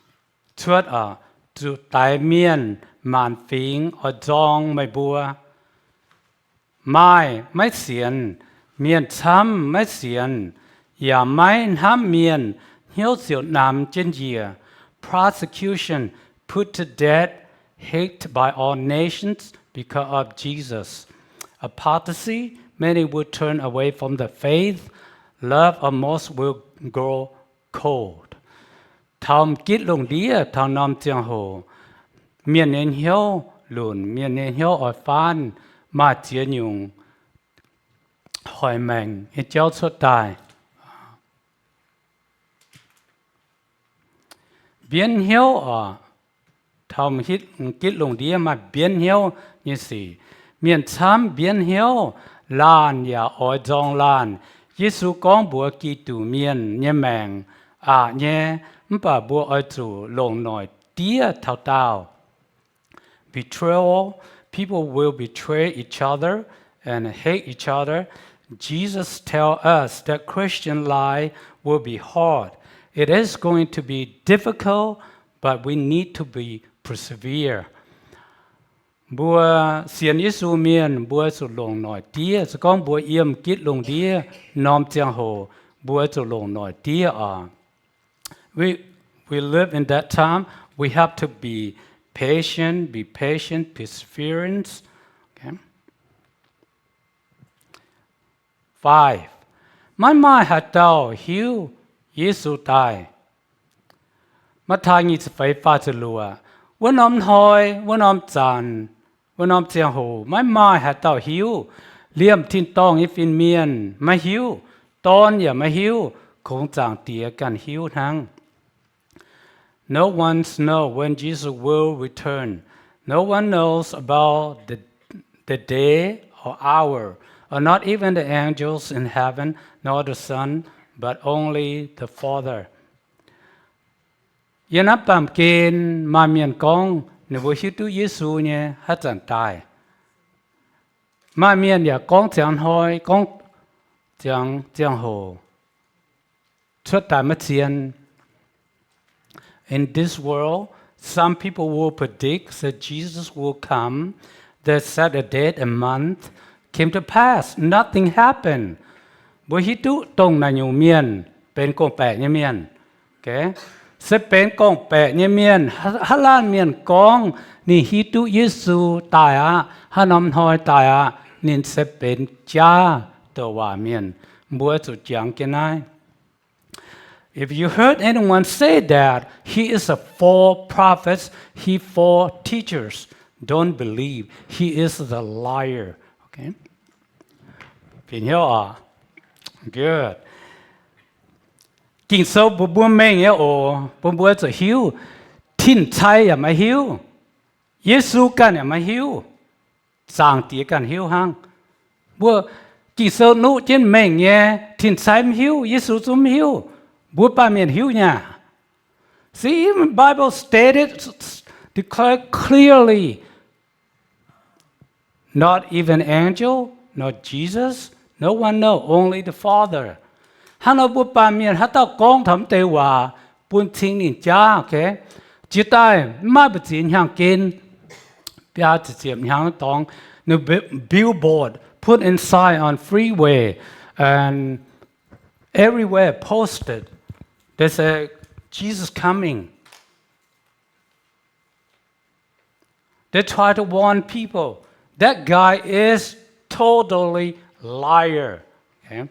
cuotv oc, zuqc daix mienh maanc fingx oix nzorng meih mbuo. Maaih maiv sienx, mienh camv maiv sienx, yaac maiv hnamv mienh, hnyouv ziouc namx jienv njiec. Persecution, put to death, hated by all nations because of Jesus. Apostasy, many will turn away from the faith. Love of most will grow cold. Taux m'gitv lungh ndiev, taux norm ziangh hoc, mienh nyei hnyouv lunc, mienh nyei hnyouv oix faanv, maaih ziex nyungc hoic maengc nyei jauv cuotv daaih. Mbienv hnyouv oc. Taux m'gitv lungh ndiev maaih mbienv hnyouv nyei sic. Mienh camv mbienv hnyouv, laanh yaac oix nzorng laanh. Yesu gorngv mbuox Giduc Mienh nyei maengc aqc nyei, mv baac mbuo oix zuqc longc noic diev taux daauh. Betrayal, people will betray each other and hate each other. Jesus tells us that Christian life will be hard. It is going to be difficult, but we need to be persevere. Mbuo sienx Yesu mienh, mbuo zuqc longc noic diev. Se gorngv mbuo yiem gitv lungh ndiev norm ziangh hoc, mbuo zuqc longc noic diev oc. We, we live in that time. We have to be patient, be patient, perseverance. Okay. Five. Maiv maaih haaix dauh hiuv Yesu daaih. Matv^taai nyic ziepc feix faah ziepc luoqc. Wuov norm hnoi, wuov norm zanc, wuov norm ziangh hoc maiv maaih haaix dauh hiuv. Liemh tin-dorngh nyei fin-mienh maiv hiuv, Dorn yaac maiv hiuv, kungx Zaangc Diex ganh hiuv hnangv. No one knows when Jesus will return. No one knows about the, the day or hour, or not even the angels in heaven, nor the Son, but only the Father. Yiem naaiv baamh gen maaih mienh gorngv ninh mbuo hiuv duqv Yesu nyei haaix zanc daaih. Maaih mienh yaac gorngv ziangh hnoi, gorngv ziangh ziangh hoc cuotv daaih maiv zien. In this world, some people will predict that Jesus will come. They set a date and month. Came to pass, nothing happened. Mbuo hiuv duqv dongh naaic nyungc mienh benx gorngv-baeqc nyei mienh. Se benx gorngv-baeqc nyei mienh, haaix laanh mienh gorngv ninh hiuv duqv Yesu daaih aqv, haaix norm hnoi daaih aqv, ninh se benx jaav douc waac mienh. Mbuo zuqc jangx jienv naaiv. If you heard anyone say that he is a false prophet, he false teachers, don't believe. He is the liar. Okay? Fih hnyouv oc. Good. Ging-Sou bun mbuo mengh nyei oc, bun mbuo zuqc hiuv. Tin-Cai yaac maiv hiuv. Yesu ganh yaac maiv hiuv. Zaangc Diex ganh hiuv hnangv. Mbuo Ging-Sou nuqv jienv mengh nyei, Tin-Cai mv hiuv, Yesu zungv mv hiuv. Mbuo baamh mienh hiuv nyei aqv. See, even Bible stated, declared clearly, not even angel, nor Jesus, no one know, only the Father. Hnangv nor mbuo baamh mienh haaix dauh gorngv taux mv deix waac bun cing ninh jaav, okay? Jiex daaih mv maaih mbu'ziex hnyangx gen, biaa ziepc ziepc hnyangx dorngx, ninh billboard put inside on freeway and everywhere posted. They say, Jesus coming. They try to warn people. That guy is totally liar. Okay?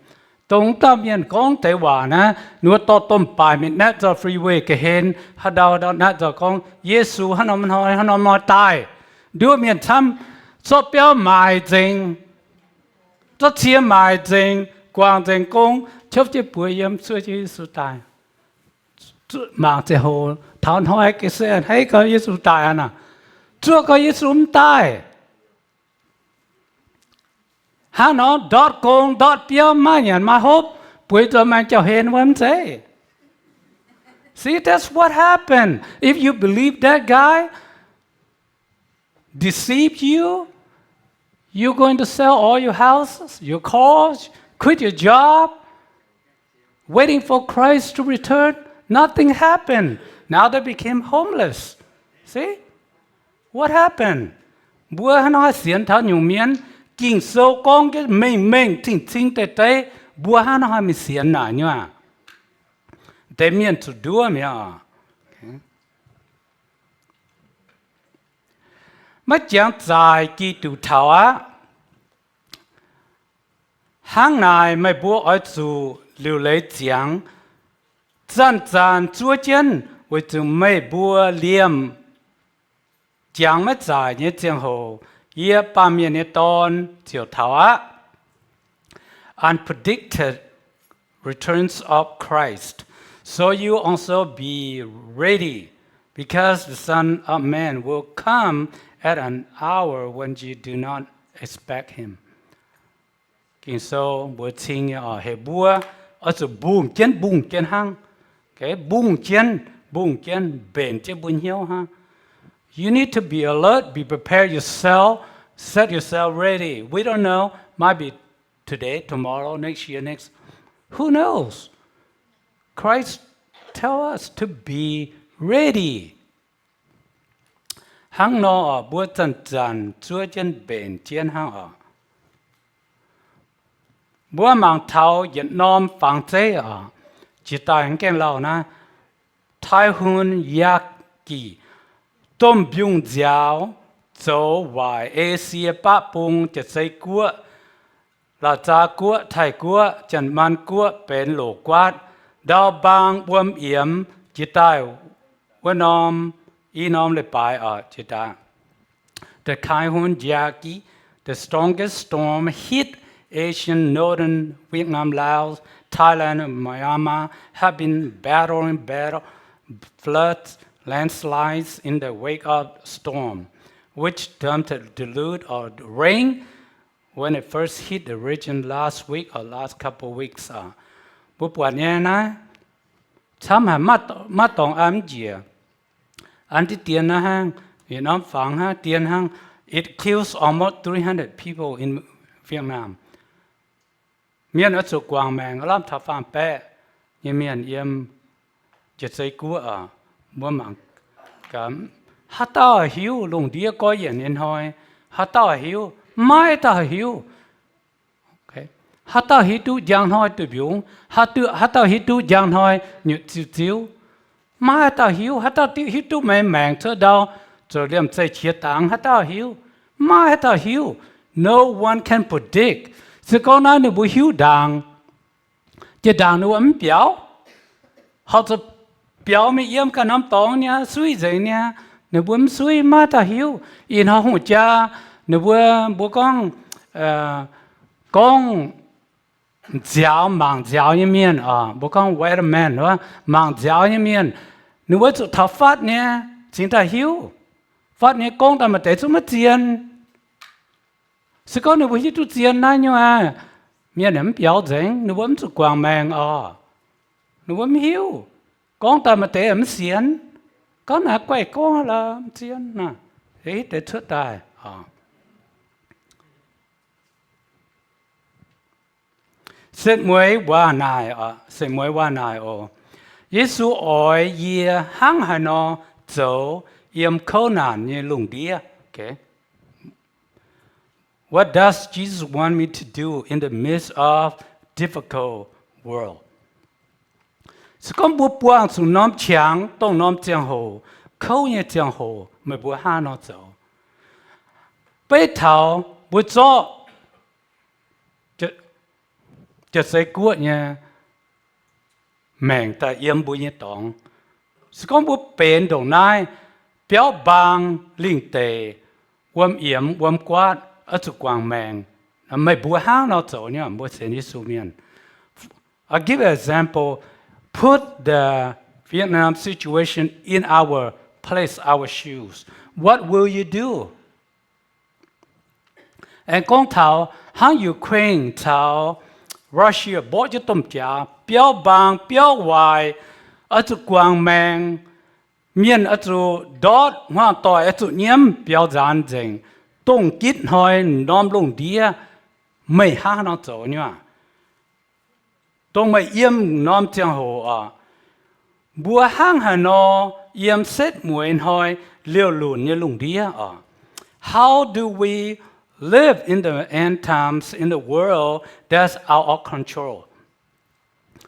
Dongh dauh mienh gorngv deix waac naaiv, ninh mbuo dorh domh baaix mingh naetv nzoih freeway ga'hlen, haaix ndau haaix ndau naetv nzoih gorngv Yesu hnangv nor hnoi, hnangv nor hnoi daaih. Nduov mienh camv, zorqv biauv maaic nzengc, zorqv cie maaic nzengc, guangc nzengc gong, qopv jienv buoz yiem, zuov jienv Yesu daaih. Mangc ziangh hoc taux hnoi ga'sie a'hneiv gau Yesu daaih aqv naaic. Zuov gau Yesu mv daaih. Hnangv nor ndortv gong ndortv biauv maiv nyanc maiv hopv, bueix nzoih maengx jauv-hlen wuov mv zeiz. See, that's what happened. If you believe that guy deceive you, you're going to sell all your houses, your cars, quit your job, waiting for Christ to return. Nothing happened. Now they became homeless. See? What happened? Mbuo hnangv nor haih sienx taux nyungc mienh, Ging-Sou gorngv jienv mengh mengh cing-cing deix deix, mbuo hnangv nor haih mingh sienx naaic nyei aac. Deix mienh zuqc nduov mi'aqv. Maiv jangx zaaic Giduc taux aqv. Hnangv naaic meih mbuo oix zuqc liuc leiz ziangx, zanc-zanc zuov jienv, weic zuqc meih mbuo liemh jangx maiv zaaic nyei ziangh hoc yie, Baamh Mienh nyei Dorn, ziouc taux aqv. Unpredicted returns of Christ. So you also be ready, because the Son of Man will come at an hour when you do not expect him. Ging-Sou mbuox cing nyei oc, heuc mbuo oix zuqc mbungh jienv mbungh jienv hnangv. Mbungh jienv mbungh jienv, mbenc jienv mbuo hnyouv hnangv. You need to be alert, be prepared yourself, set yourself ready. We don't know, might be today, tomorrow, next year, next. Who knows? Christ tell us to be ready. Hnangv nor oc, mbuo zanc-zanc zuov jienv mbenc jienv hnangv oc. Mbuo mangc taux yietc norm fangx zeiv oc, jiex daaih mv gaengh lauh naaiv, Taihun Yaqi, domh mbiungc nziaaux, zoux waaic Esie baqv bung jaax-zei guoqv, La'zaa Guoqv, Taiv Guoqv, Janx-Maanc Guoqv benx loc guaatv, ndau mbaang wuom yiemx jiex daaih wuov norm, i norm leiz-baaix oc, jiex daaih. The Taihun Yaqi, the strongest storm, hit Asian, northern Vietnam, Laos, Thailand, and Myanmar, have been battling battle, floods, landslides in the wake of storm, which dumped a deluge of rain when it first hit the region last week or last couple weeks. Mbuo buatc nyei naaiv, camv haic, maiv dorngx an mv njiec. An diqv dien naaiv hnangv, yietc norm fangx hnangv, dien hnangv, it kills almost three hundred people in Vietnam. Mienh oix zuqc guangc maengc, lamh taux faam-baeqc nyei mienh yiem jaax-zei guoqv oc. Mbuo mangc gaax, haaix dauh hiuv lungh ndiev gorqv-yienc nyei hnoi? Haaix dauh hiuv? Maiv dauh hiuv. Haaix dauh hiuv duqv njang hnoi duih mbiungz? Haaix dauh hiuv duqv njang hnoi nyutc ziu-ziu? Maiv haaix dauh hiuv. Haaix dauh hiuv duqv meih maengc cuotv ndau zoux liemh zeih qiex dangx? Haaix dauh hiuv? Maiv haaix dauh hiuv. No one can predict. Se gorngv naaiv ninh mbuo hiuv ndaangc, jiex ndaangc ninh mbuo mv biaux. horpc zuqc biaux mingh yiem ganh norm dorngx niaa, suiv nzengc niaa. Ninh mbuo mv suiv, maiv dauh hiuv. Ih hnoi hungh jaa, ninh mbuo, mbuo gorngv, gorngv nziaaux, mangc nziaaux nyei mienh oc, mbuo gorngv weatherman, mangc nziaaux nyei mienh, ninh mbuo zuqc taux fatv nyei cingx daaih hiuv. Fatv nyei gorngv daaih maaih deix zungv maiv zien. Se gorngv ninh mbuo hiuv duqv zien naaiv nyungc aqv, mienh yaac mv biaux nzengc, ninh mbuo mv zuqc guangc maengc oc. Ninh mbuo mv hiuv. Gorngv daaih maaih deix mv sienx. Gorngv naaiv guaih gorngv lorqc, mv zien naaic, hitv deix cuotv daaih. Setv mueiz waac naaic, setv mueiz waac naaic oc. Yesu oix yie hnangv haaix nor zoux yiem kouv naanc nyei lungh ndiev? What does Jesus want me to do in the midst of difficult world? Se gorngv mbuo buangh zuqc norm qangx, dongh norm ziangh hoc, kouv nyei ziangh hoc, meih mbuo hnangv nor zoux? Beiv taux mbuo zorqv jaav seix guoqv nyei maengc daaih yiem mbuo nyei dorngx. Se gorngv mbuo benx ndongc naaiv, biauv mbaang lingh deic, wuom yiemx wuom guaatv, oix zuqc guangc maengc, meih mbuo hnangv nor zoux nyei, mbuo sienx Yesu mienh? I'll give an example. Put the Vietnam situation in our place, our shoes. What will you do? Aengx gorngv taux hnangv Ukraine caux Russia mborqv jienv domh jaax, biauv mbaang biauv waaic, oix zuqc guangc maengc, mienh oix zuqc ndortv, hmuangv doic oix zuqc nyiemv, biaux nzaanx nzengc, dongh gitv hnoi norm lungh ndiev, meih hnangv haaix nor zoux nyei aac? Dongh meih yiem norm ziangh hoc oc, mbuo hnangv haaix nor yiem setv mueiz hnoi liouh lunc nyei lungh ndiev oc? How do we live in the end times in the world that's out of control?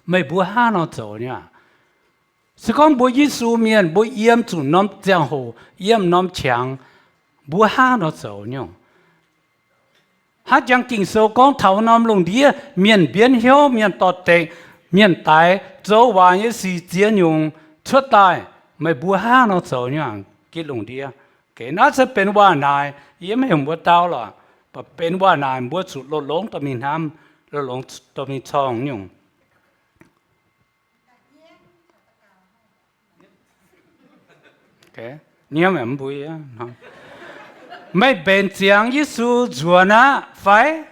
Meih mbuo hnangv nor zoux nyei aac? Se gorngv mbuo Yesu mienh mbuo yiem zuqc norm ziangh hoc, yiem norm qangx, mbuo hnangv nor zoux nyei? Hnangv jangx Ging-Sou gorngv taux norm lungh ndiev mienh mbienv hnyouv, mienh dorh dekc, mienh daix, zoux waaic nyei sic ziex nyungc cuotv daaih, meih mbuo hnangv nor zoux nyei aac? Gitv lungh ndiev. Naaiv se benx waac naaic, yie mv heuc mbuo dau lorqc, mv baac benx waac naaic mbuo zuqc longx-longx dorh mingh hnamv, longx-longx dorh mingh corng nyungc. Meih mbenc ziangx Yesu nzuonx aqv fai?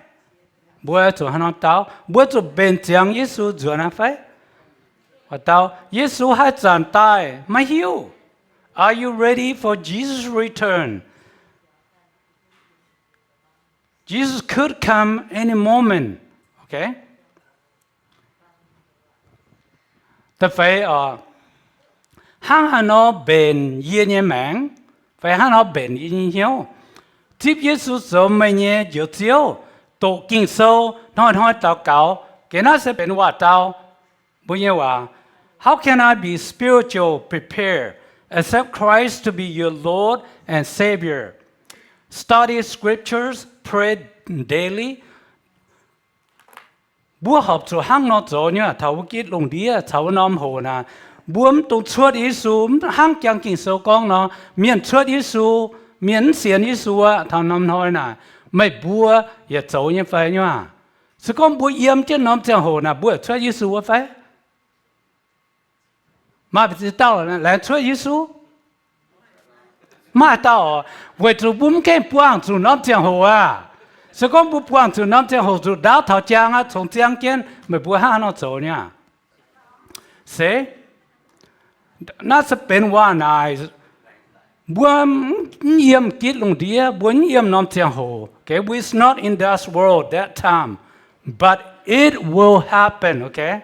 Mbuo zuqc hnangv nor dau. Mbuo zuqc mbenc ziangx Yesu nzuonx aqv fai? Dau, Yesu haaix zanc daaih maiv hiuv. Are you ready for Jesus' return? Jesus could come any moment. Okay? Da'feix oc, hnangv haaix nor mbenc yie nyei maengc, fai hnangv nor mbenc yie nyei hnyouv? Zipv Yesu zoux meih nyei Njoux Ziouv, doqc Ging-Sou, hnoi-hnoi daux gaux. Ga'naaiv se benx waac dau. Mbuo nyei waac, how can I be spiritual prepared except Christ to be your Lord and Savior? Study scriptures, pray daily. Mbuo horpc zuqc hnangv nor zoux nyei taux wuov gitv lungh ndiev caux wuov norm hoc naaic. Mbuo mv dungx cuotv Yesu, mv hnangv jangx Ging-Sou gorngv nor, mienh cuotv Yesu, mienh mv sienx Yesu aqv. Taux norm hnoi naaic, meih mbuo yaac zoux nyei fai nyei aac? Se gorngv mbuo yiem jienv norm ziangh hoc naaic, mbuo yaac cuotv Yesu wuov fai? Maaih dauh laengz cuotv Yesu? Maaih dauh oc, weic zuqc mbuo mv gaengh buangh zuqc norm ziangh hoc aqv. Se gorngv mbuo buangh zuqc norm ziangh hoc zuqc ndaauv taux jangx aqv, congx ziangv jienv, meih mbuo hnangv haaix nor zoux nyei aac? Se, naaiv se benx waac naaic. Mbuo mv yiem gitv lungh ndiev, mbuo mv yiem norm ziangh hoc. Okay, we is not in this world that time, but it will happen. Okay,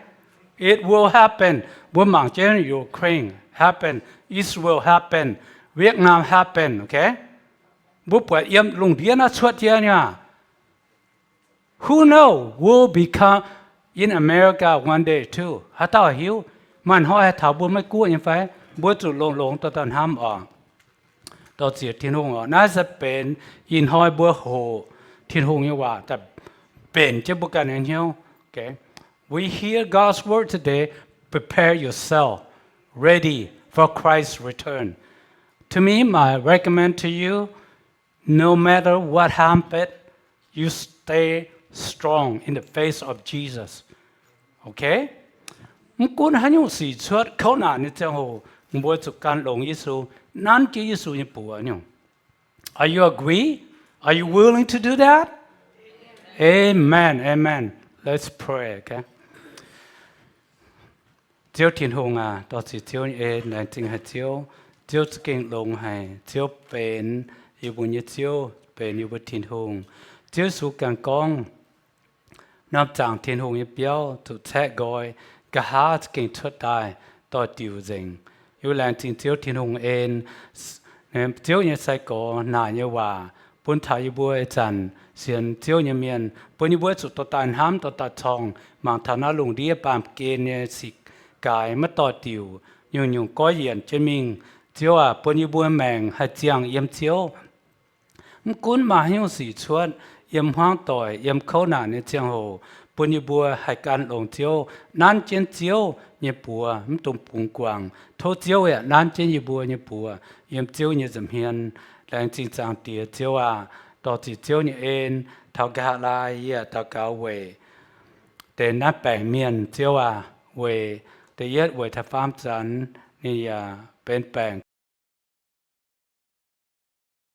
it will happen. Mbuo mangc jienv Ukraine happen, Israel happen, Vietnam happen. Okay, mbuo buatc yiem lungh ndiev naaiv cuotv jienv nyei aac. Who know will become in America one day too? Haaix dauh hiuv, maaih hnoi haih taux mbuo Meiv Guoqv nyei fai? Mbuo zuqc longx-longx dorh hnamv oc. Dorh ziec Tin-Hungh oc. Naaiv se benx ih hnoi mbuo hoqc Tin-Hungh nyei waac daaih mbenc jienv mbuo ganh nyei hnyouv. Okay, we hear God's word today. prepare yourself ready for Christ's return. To me, my recommend to you, no matter what happened, you stay strong in the face of Jesus. Okay? Mv gunv haaix nyungc sic cuotv kouv naanc nyei ziangh hoc, mbuo zuqc gan longx Yesu, nanv jienv Yesu nyei buoz nyungc. Are you agree? Are you willing to do that? Amen. Amen. Let's pray. Okay. Ziouv Tin-Hungh aac, dorh ziec Ziouv nyei en, laengz zingh haic Ziouv. Ziouv za'gengh longx haic. Ziouv benx yie mbuo nyei Ziouv, benx yie mbuo Tin-Hungh. Ziouv Yesu ganh gorngv, norm zaangc Tin-Hungh nyei biauv zuqc caeqv nqoi, nqa'haav za'gengh cuotv daaih doix-diuc nzengc. Yie laengz zingh Ziouv Tin-Hungh en, Ziouv nyei sai-gorx naaic nyei waac bun taux yie mbuo ih zanc sienx Ziouv nyei mienh, bun yie mbuo zuqc dorh daaih hnamv, dorh daaih corngh, mangc taux naaiv lungh ndiev baamh gen nyei sic gaaix maiv doix-diuc, nyungc-nyungc goiv yienc jienv mingh. Ziouv aac, bun yie mbuo maengc haih ziangh yiem Ziouv. Mv gunv maaih haaix nyungc sic cuotv, yiem hmuangv doic, yiem kouv naanc nyei ziangh hoc, bun yie mbuo haih gan longx Ziouv, nanv jienv Ziouv nyei buoz, mv dungx bungx guangc. Tov Ziouv yaac nanv jienv yie mbuo nyei buoz yiem Ziouv nyei nza'hmien. Laengz zingh Zaangc Diex Ziouv aac, dorh ziec Ziouv nyei en. Taux nqa'haav laai yie daux gaux weic deix naaiv baengc mienh, Ziouv aac, weic da'yietv weic taux faam zanc ninh yaac benx baengc